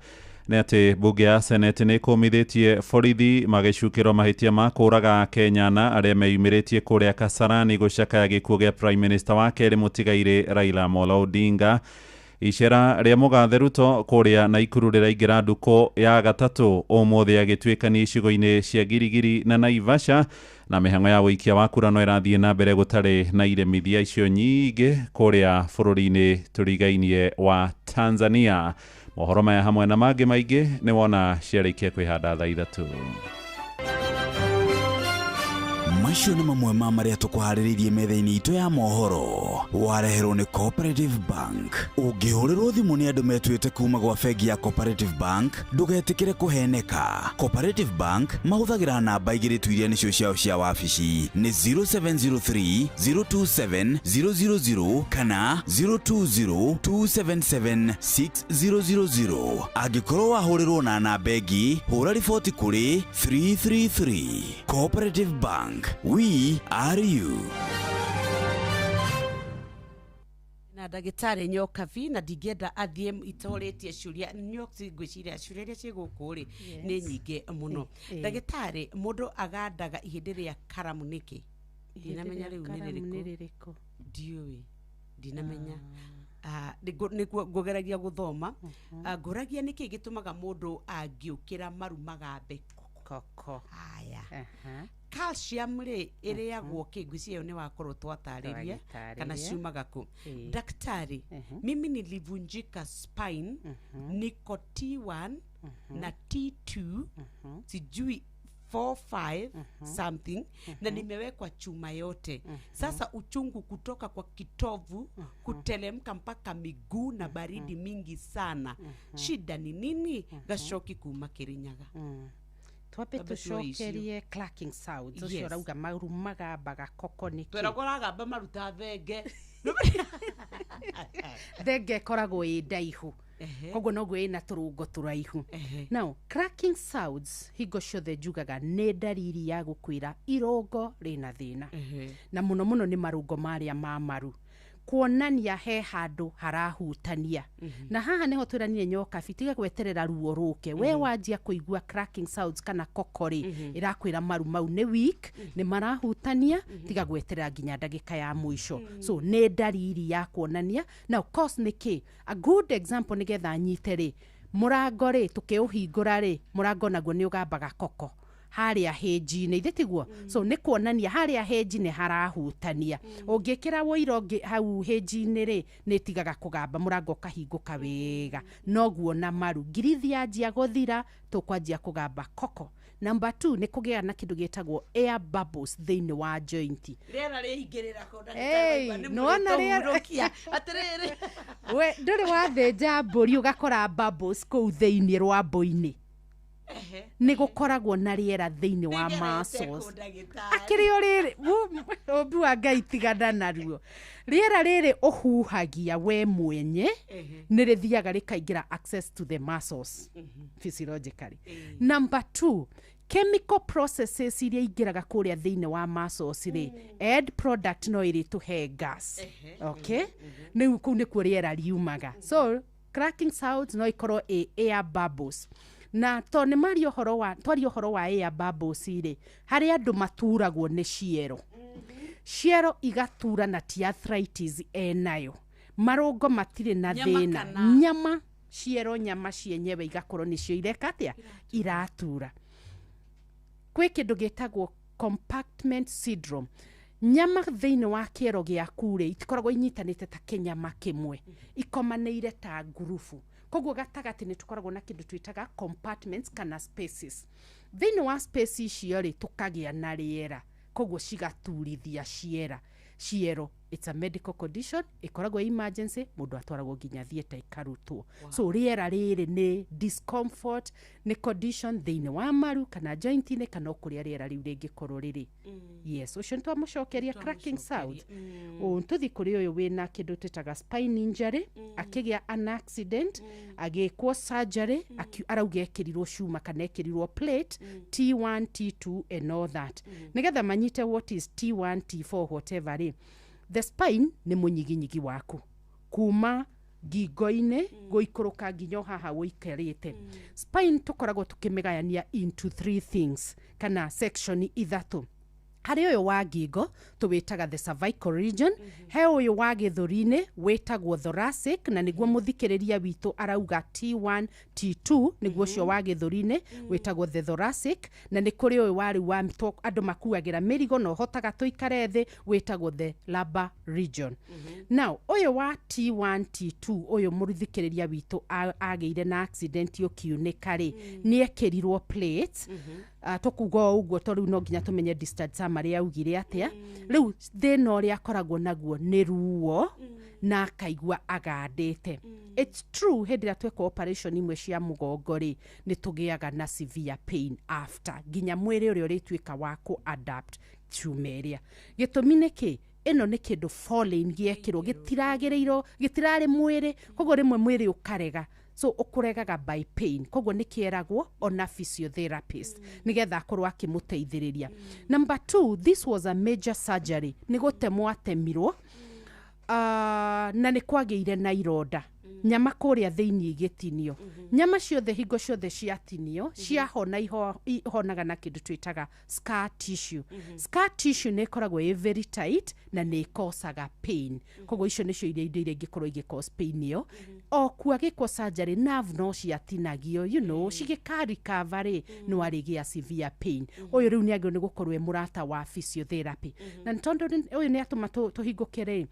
[SPEAKER 4] nĩ atĩ mbunge ya Senate nĩ ĩkũmithĩtie borithi magĩcukĩrwo mahĩtia ma kũraga Kenyana arĩa meyumĩrĩtie kũrĩa Kasarani gũcakaya gĩkuũ gĩa Prime Minister wa kerĩ mũtigairĩ Raila Amolo Odinga. Icera rĩa mũgathe Ruto kũrĩa Naikuru rĩraingĩra ndukũ ya gatatũ ũmũthĩ, agĩtuĩkania icigo-inĩ cia Girigiri na Naivasha, na mĩhang'o ya ũikia wa kura no ĩrathiĩ na mbere gũtarĩ na iremithia icio nyingĩ kũrĩa bũrũri-inĩ tũrigainie wa Tanzania. Mohoro maya hamwe na mangĩ maingĩ nĩ wona ciarĩkia kwĩhanda thaa 3.
[SPEAKER 3] Macio nĩ mamwe ma marĩa tũkũharĩrĩirie metha-inĩ itũ ya mohoro, wareherwo nĩ Cooperative Bank. Ũngĩhũrĩrwo thimũ nĩ andũ metuĩte kuma gwa bengi ya Cooperative Bank, ndũgetĩkĩre kũheneka. Cooperative Bank mahũthagĩra namba igĩrĩ tu iria nĩcio ciao cia wabici, nĩ 0703 027 000 kana 020 277 6000. Angĩkorwo wahũrĩrwo na namba ĩngĩ, hũra riboti kũrĩ 333. Cooperative Bank, we are you.
[SPEAKER 2] Na ndagĩtarĩ Nyokabi, na ndingĩenda athiĩ itorĩtie ciũria nyoki. Ngwĩciria ciũria iria ciĩ gũkũ rĩ nĩ nyingĩ mũno. Ndagĩtarĩ, mũndũ agandaga ihĩndĩ rĩa karamu nĩkĩ? Ndinamenya rĩu nĩ
[SPEAKER 1] Karamu nĩ
[SPEAKER 2] rĩrĩkũ.
[SPEAKER 1] Rĩrĩkũ?
[SPEAKER 2] Ndiũĩ, ndinamenya. Nĩguo ngũgeragia gũthoma. Ngũragia nĩkĩ gĩtũmaga mũndũ angĩũkĩra maru magambe
[SPEAKER 1] koko?
[SPEAKER 2] Haya.
[SPEAKER 1] Aha.
[SPEAKER 2] Calcium rĩ, ĩrĩagwo kĩ? Ngwĩciria ĩyo nĩ wakorwo twatarĩria kana
[SPEAKER 1] Twagĩtarĩria.
[SPEAKER 2] ciumaga kũ. Daktari, mimi nilivunjika spine, niko T1 na T2, sijui 45 something, na nimewekwa chuma yote. Sasa uchungu kutoka kwa kitovu kutelemka mpaka miguu na baridi mingi sana. Shida ni nini? Gacoki kuma Kirinyaga.
[SPEAKER 1] Twambe
[SPEAKER 2] Twambe tuoe icio.
[SPEAKER 1] tũcokerie clacking sounds ũcio. Ũrauga maru magambaga koko nĩkĩ?
[SPEAKER 2] Tweragwo ũragamba maruta thenge.
[SPEAKER 1] Thenge ĩkoragwo ĩ ndaihu, koguo noguo ĩna tũrũngo tũraihu. Now, cracking sounds hingo ciothe njugaga nĩ ndariri ya gũkwĩra irũngo rĩna thĩna, na mũno mũno nĩ marũngo marĩa ma maru. Kuonania he handũ harahutania. Na haha nĩho twĩranire nyokabi, tiga gweterera ruo rũke. We wanjia kũigua cracking sounds kana kokori, ĩrakwĩra maru mau nĩ weak, nĩ marahutania, tiga gweterera nginya ndagĩka ya mũico. So nĩ ndariri ya kuonania. Now cause nĩ kĩ? A good example, nĩgetha nyite rĩ, mũrango rĩ, tũkĩũhingũra rĩ, mũrango naguo nĩ ũgambaga koko harĩa hĩnji-inĩ, ithe tiguo? So nĩ kuonania harĩa hĩnji nĩ harahutania. Ũngĩkĩra wũiro hau hĩnji-inĩ rĩ, nĩ ĩtigaga kũgamba, mũrango ũkahingũka wega. Noguo na maru, ngirithi yanjia gũthira, tũkwanjia kũgamba koko. Number 2, nĩ kũgĩa na kĩndũ gĩtagwo air bubbles thĩinĩ wa joint.
[SPEAKER 2] Rĩera rĩingĩrĩra kũ?
[SPEAKER 1] Hey,
[SPEAKER 2] Ndagĩtarĩ,
[SPEAKER 1] nĩwona rĩera-
[SPEAKER 2] atĩrĩrĩ.
[SPEAKER 1] We ndũrĩ wathĩnja mbũri ũgakora bubbles kũu thĩinĩ rwambũ-inĩ? Nĩ gũkoragwo na rĩera thĩinĩ wa muscles. Akĩrĩ o rĩrĩ ũmbi wa Ngai, tigana naruo. Rĩera rĩrĩ ũhuhagia we mwenye nĩ rĩthiaga rĩkaingĩra access to the muscles physiologically. Number 2, chemical processes iria ingĩraga kũrĩa thĩinĩ wa muscles rĩ, end product no ĩrĩtũhe gas. Okay, rĩu kũu nĩkuo rĩera riumaga. So cracking sounds no ikorwo ĩ air bubbles. Na to nĩ maria ũhoro wa, twaria ũhoro wa air bubbles rĩ, harĩ andũ maturagwo nĩ ciero, ciero igatura, na ti arthritis enayo, marũngo matirĩ na
[SPEAKER 2] Nyama
[SPEAKER 1] thĩna.
[SPEAKER 2] kana-
[SPEAKER 1] Nyama, ciero, nyama cienyewe igakorwo nĩcio ireka atĩa? Iratura. Kwĩ kĩndũ gĩtagwo compartment syndrome. Nyama thĩinĩ wa kĩero gĩaku rĩ, itikoragwo inyitanĩte ta kĩnyama kĩmwe, ikomanĩire ta ngurubu. Koguo gatagatĩ nĩ tũkoragwo na kĩndũ twĩtaga compartments kana spaces. Thĩinĩ wa space icio rĩ, tũkagĩa na rĩera, koguo cigaturithia ciera ciero. It's a medical condition, ĩkoragwo emergency, mũndũ atwaragwo nginya theatre ikarutwo. So rĩera rĩrĩ nĩ discomfort, nĩ condition thĩinĩ wa maru kana joint-inĩ kana o kũrĩa rĩera rĩu rĩngĩkorwo rĩrĩ. Yes, ũcio nĩ twamũcokeria cracking sound. Tũthi kũrĩ ũyũ wĩna kĩndũ twĩtaga spine injury, akĩgĩa an accident, agĩkwo surgery, arauga ekĩrirwo cuma kana ekĩrirwo plate T1 T2 and all that. Nĩgetha manyite what is T1 T4 whatever rĩ, the spine nĩ mũnyiginyigi waku kuma ngingo-inĩ gũikũrũka nginya o haha ũikarĩte. Spine tũkoragwo tũkĩmĩgayania into three things kana section ithatũ. Harĩ ũyũ wa ngingo tũwĩtaga the cervical region, he ũyũ wa gĩthũri-inĩ wĩtagwo thoracic, na nĩguo mũthikĩrĩria witũ arauga T1 T2, nĩguo ũcio wa gĩthũri-inĩ wĩtagwo the thoracic. Na nĩ kũrĩ ũyũ wa rĩu wa andũ makuagĩra mĩrigo na ũhotaga tũikare thĩ, wĩtagwo the lumbar region. Now ũyũ wa T1 T2, ũyũ mũthikĩrĩria witũ agĩire na accident ũkiunĩka rĩ, nĩ ekĩrirwo plates. Tũkuga o ũguo to rĩu no nginya tũmenye discharge summary augire atĩa. Rĩu thĩna ũrĩa akoragwo naguo nĩ ruo na akaigua agandĩte. It's true, hĩndĩ ĩrĩa tweka operation imwe cia mũgongo rĩ, nĩ tũgĩaga na severe pain after nginya mwĩrĩ ũrĩa ũrĩtuĩka wa kũ adapt chuma ĩrĩa. Gĩtũmi nĩ kĩ? Ĩno nĩ kĩndũ foreign gĩekĩrwo, gĩtiragĩrĩirwo, gĩtirarĩ mwĩrĩ, koguo rĩmwe mwĩrĩ ũkarega. So ũkũregaga by pain, koguo nĩ kĩeragwo ona physiotherapist nĩgetha akorwo akĩmũteithĩrĩria. Number 2, this was a major surgery, nĩ gũtemwo atemirwo, na nĩ kwagĩire na ironda, nyama kũrĩa thĩinĩ igĩtinio. Nyama ciothe hingo ciothe ciatinio ciahona, ihonaga na kĩndũ twĩtaga scar tissue. Scar tissue nĩ ĩkoragwo ĩ very tight na nĩ ĩkosaga pain. Koguo icio nĩcio iria indo iria ingĩkorwo igĩ cause pain ĩyo. O kuo agĩkwo surgery, nerve no ciatinagio, cigĩka recover rĩ, no arĩgĩa severe pain. Ũyũ rĩu nĩ agĩrĩirwo nĩ gũkorwo e mũrata wa physiotherapy. Na nĩ tondũ ũyũ nĩ atũma tũhingũke rĩ,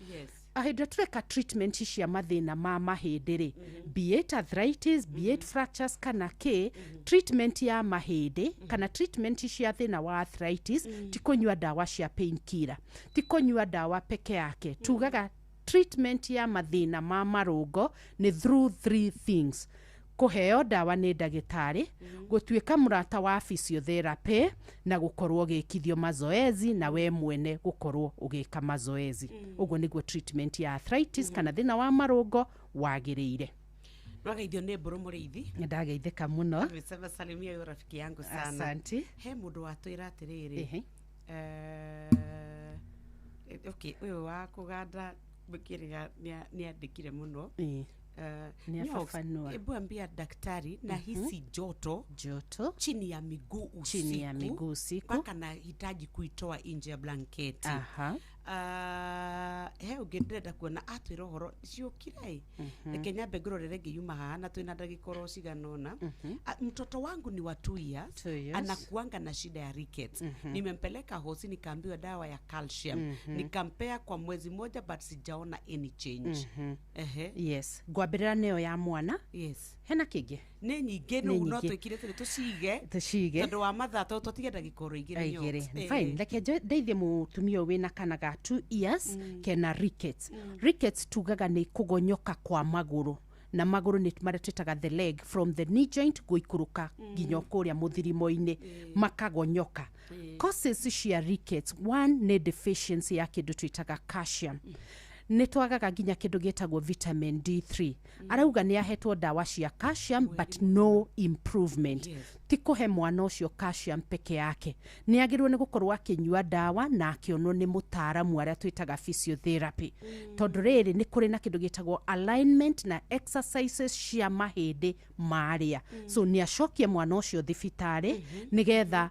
[SPEAKER 1] hĩndĩ ĩrĩa tũreka treatment cia mathĩna ma mahĩndĩ rĩ, be it arthritis, be it fractures kana kĩ, treatment ya mahĩndĩ kana treatment cia thĩna wa arthritis ti kũnyua ndawa cia painkiller, ti kũnyua ndawa peke yake. Tugaga treatment ya mathĩna ma marũngo nĩ through three things: kũheo ndawa nĩ ndagĩtarĩ, gũtuĩka mũrata wa physiotherapy, na gũkorwo ũgĩkithio mazoezi na we mwene gũkorwo ũgĩka mazoezi. Ũguo nĩguo treatment ya arthritis kana thĩna wa marũngo wagĩrĩire.
[SPEAKER 2] Nwageithio nĩ Mbũrũ Mũrĩithi.
[SPEAKER 1] Nĩ ndageithĩka mũno.
[SPEAKER 2] Amesema salimia huyo rafiki yangu sana.
[SPEAKER 1] Asante.
[SPEAKER 2] He mũndũ watwĩra atĩrĩrĩ, okay, ũyũ wa kũganda Kĩrĩa nĩ andĩkire mũno.
[SPEAKER 1] Ĩĩ. Nĩ
[SPEAKER 2] Nyox,
[SPEAKER 1] afafanua.
[SPEAKER 2] Hebu ambia daktari nahisi joto
[SPEAKER 1] Joto
[SPEAKER 2] chini ya miguu usiku,
[SPEAKER 1] chini ya miguu usiku.
[SPEAKER 2] Mpaka nahitaji kuitoa nje ya blanketi.
[SPEAKER 1] Aha.
[SPEAKER 2] He ũngĩ ndĩrenda kuona atwĩra ũhoro ciũkire. Reke nyambe ngũrorere ngĩyuma haha na twĩna ndagĩka oro cigana ũna. Ah, mtoto wangu ni wa 2 years,
[SPEAKER 1] 2 years.
[SPEAKER 2] Anakuanga na shida ya rickets. Nimempeleka hosi, nikaambiwa dawa ya calcium, nikampea kwa mwezi moja, but sijaona any change. Ehe.
[SPEAKER 1] Yes, ngwambĩrĩra nĩyo ya mwana. Hena kĩngĩ?
[SPEAKER 2] Nĩ nyingĩ.
[SPEAKER 1] Nĩ
[SPEAKER 2] Rĩu no
[SPEAKER 1] nyingĩ.
[SPEAKER 2] twĩkire tũrĩ tũcige
[SPEAKER 1] Tũcige.
[SPEAKER 2] tondũ wa mathaa, tondũ twatige ndagĩka oro igĩrĩ.
[SPEAKER 1] Igĩrĩ.
[SPEAKER 2] Nyox.
[SPEAKER 1] Fine, reke ndeithie mũtumia ũyũ wĩna kana ga 2 years kena rickets. Rickets tugaga nĩ kũgonyoka kwa magũrũ, na magũrũ nĩ marĩa twĩtaga the leg, from the knee joint gũikũrũka nginya kũrĩa mũthirimo-inĩ, makagonyoka. Causes cia rickets, one nĩ deficiency ya kĩndũ twĩtaga calcium. Nĩ twagaga nginya kĩndũ gĩtagwo vitamin D3. Arauga nĩ ahetwo ndawa cia calcium but no improvement. Ti kũhe mwana ũcio calcium peke yake, nĩ agĩrĩirwo nĩ gũkorwo akĩnyua ndawa na akĩonwo nĩ mũtaaramu arĩa twĩtaga physiotherapy, tondũ rĩrĩ nĩ kũrĩ na kĩndũ gĩtagwo alignment na exercises cia mahĩndĩ marĩa. So nĩ acokie mwana ũcio thibitarĩ nĩgetha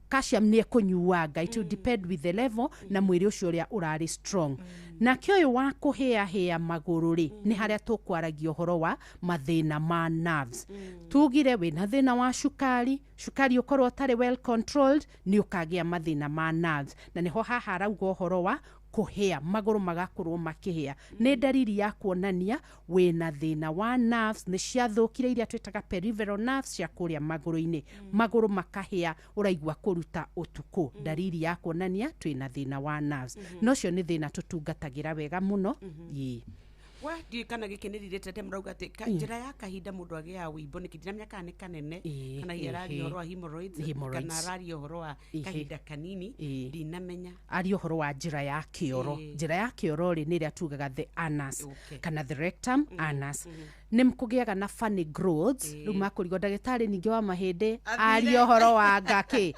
[SPEAKER 1] calcium nĩ ekũnyuanga. It will depend with the level na mwĩrĩ ũcio ũrĩa ũrarĩ strong. Nake ũyũ wa kũhĩahĩa magũrũ rĩ, nĩ harĩa tũkwaragia ũhoro wa mathĩna ma nerves. Tugire wĩna thĩna wa cukari, cukari ũkorwo ũtarĩ well controlled, nĩ ũkagĩa mathĩna ma nerves, na nĩho haha arauga ũhoro wa kũhĩa magũrũ, magakorwo makĩhĩa. Nĩ ndariri ya kuonania wĩna thĩna wa nerves, nĩ ciathũkire, iria twĩtaga peripheral nerves cia kũrĩa magũrũ-inĩ. Magũrũ makahĩa, ũraigua kũruta ũtukũ, ndariri ya kuonania twĩna thĩna wa nerves. Na ũcio nĩ thĩna tũtungatagĩra wega mũno. Ĩĩ.
[SPEAKER 2] We ndiũĩ kana gĩkĩ nĩ rirĩtete mũrauga atĩ njĩra ya kahinda mũndũ agĩaga wĩimbo nĩkĩ. Ndiramenya kana nĩ kanene kana hihi araria ũhoro wa hemorrhoids,
[SPEAKER 1] Hemorrhoids.
[SPEAKER 2] kana araria ũhoro wa kahinda kanini. Ndinamenya.
[SPEAKER 1] Aria ũhoro wa njĩra ya kĩoro. Njĩra ya kĩoro rĩ, nĩ ĩrĩa tugaga the anus kana the rectum, anus. Nĩ kũgĩaga na funny growths. Rĩu makũrigwo ndagĩtarĩ ningĩ wa mahĩndĩ aria ũhoro wa ngakĩ.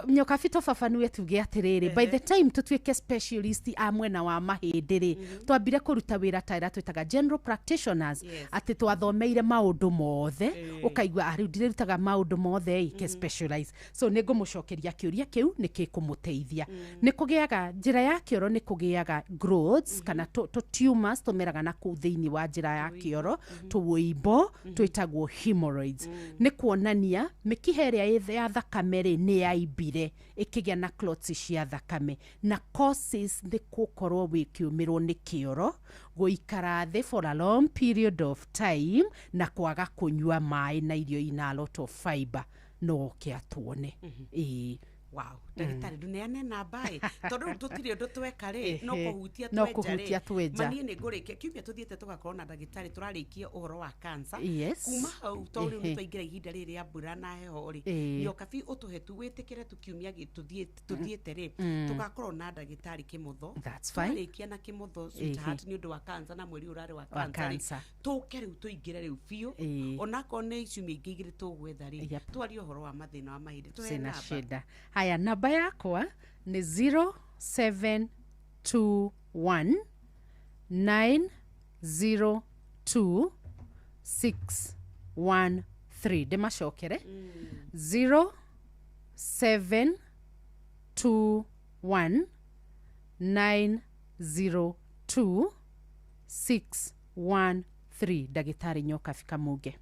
[SPEAKER 1] Nyokabi, tũbabanue tuge atĩrĩrĩ, by the time tũtuĩke specialist a mwena wa mahĩndĩ rĩ, twambire kũruta wĩra ta ĩrĩa twĩtaga general practitioners, atĩ twathomeire maũndũ mothe. Ũkaigua, "Ah, rĩu ndirĩrutaga maũndũ mothe ĩ, ke specialize." So nĩ ngũmũcokeria kĩũria kĩu nĩ kĩkũmũteithia. Nĩ kũgĩaga njĩra ya kĩoro, nĩ kũgĩaga growths kana tũ tumors tũmeraga na kũu thĩinĩ wa njĩra ya kĩoro, tũwĩimbo twĩtagwo hemorrhoids. Nĩ kuonania mĩkiha ĩrĩa ya thakame rĩ, nĩ yaimbire, ĩkĩgĩa na clots cia thakame. Na causes nĩ gũkorwo wĩkĩũmĩrwo nĩ kĩoro, gũikara thĩ for a long period of time, na kwaga kũnyua maĩ na irio ina a lot of fiber. No oke atuone. Ĩĩ.
[SPEAKER 2] Wow, ndagĩtarĩ, ndũneane namba ĩ, tondũ rĩu tũtirĩ ũndũ tweka rĩ, no kũhutia
[SPEAKER 1] No
[SPEAKER 2] twenja
[SPEAKER 1] kũhutia
[SPEAKER 2] rĩ.
[SPEAKER 1] twenja.
[SPEAKER 2] Ma niĩ nĩ ngũrĩkia kiumia tũthiĩte tũgakorwo na ndagĩtarĩ tũrarĩkia ũhoro wa cancer. Kuma hau, tondũ rĩu nĩ twaingĩra ihinda rĩrĩ rĩa mbura na heho rĩ, nyokabi ũtũhe tu wĩtĩkĩre tu kiumia tũthiĩte rĩ, tũgakorwo na ndagĩtarĩ Kĩmotho.
[SPEAKER 1] That's fine.
[SPEAKER 2] Twarĩkia na Kĩmotho, sweetheart, nĩ ũndũ wa cancer na mweri ũrarĩ wa
[SPEAKER 1] Wa
[SPEAKER 2] cancer rĩ,
[SPEAKER 1] cancer.
[SPEAKER 2] tũke rĩu tũingĩre rĩu biũ, onakorwo nĩ ciumia ingĩ igĩrĩ tũgwetha rĩ, twarie ũhoro wa mathĩna wa mahĩndĩ. Tũhe
[SPEAKER 1] Sina
[SPEAKER 2] namba.
[SPEAKER 1] shida. Haya, namba yakwa nĩ 0721 902 613. Ndĩmacokere: 0721 902 613. Ndagĩtarĩ Nyokabi Kamunge.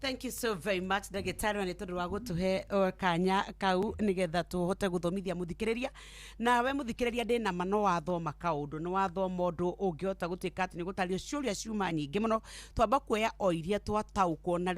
[SPEAKER 2] Thank you so very much, ndagĩtarĩ, na nĩ tondũ wa gũtũhe kanya kau nĩgetha tũhote gũthomithia mũthikĩrĩria. Nawe mũthikĩrĩria, ndĩna ma no wathoma kaũndũ, nĩ wathoma ũndũ ũngĩhota gũtuĩka atĩ nĩ gũtarĩrio. Ciũria ciuma nyingĩ mũno, twamba kuoya o iria twataũkwo na.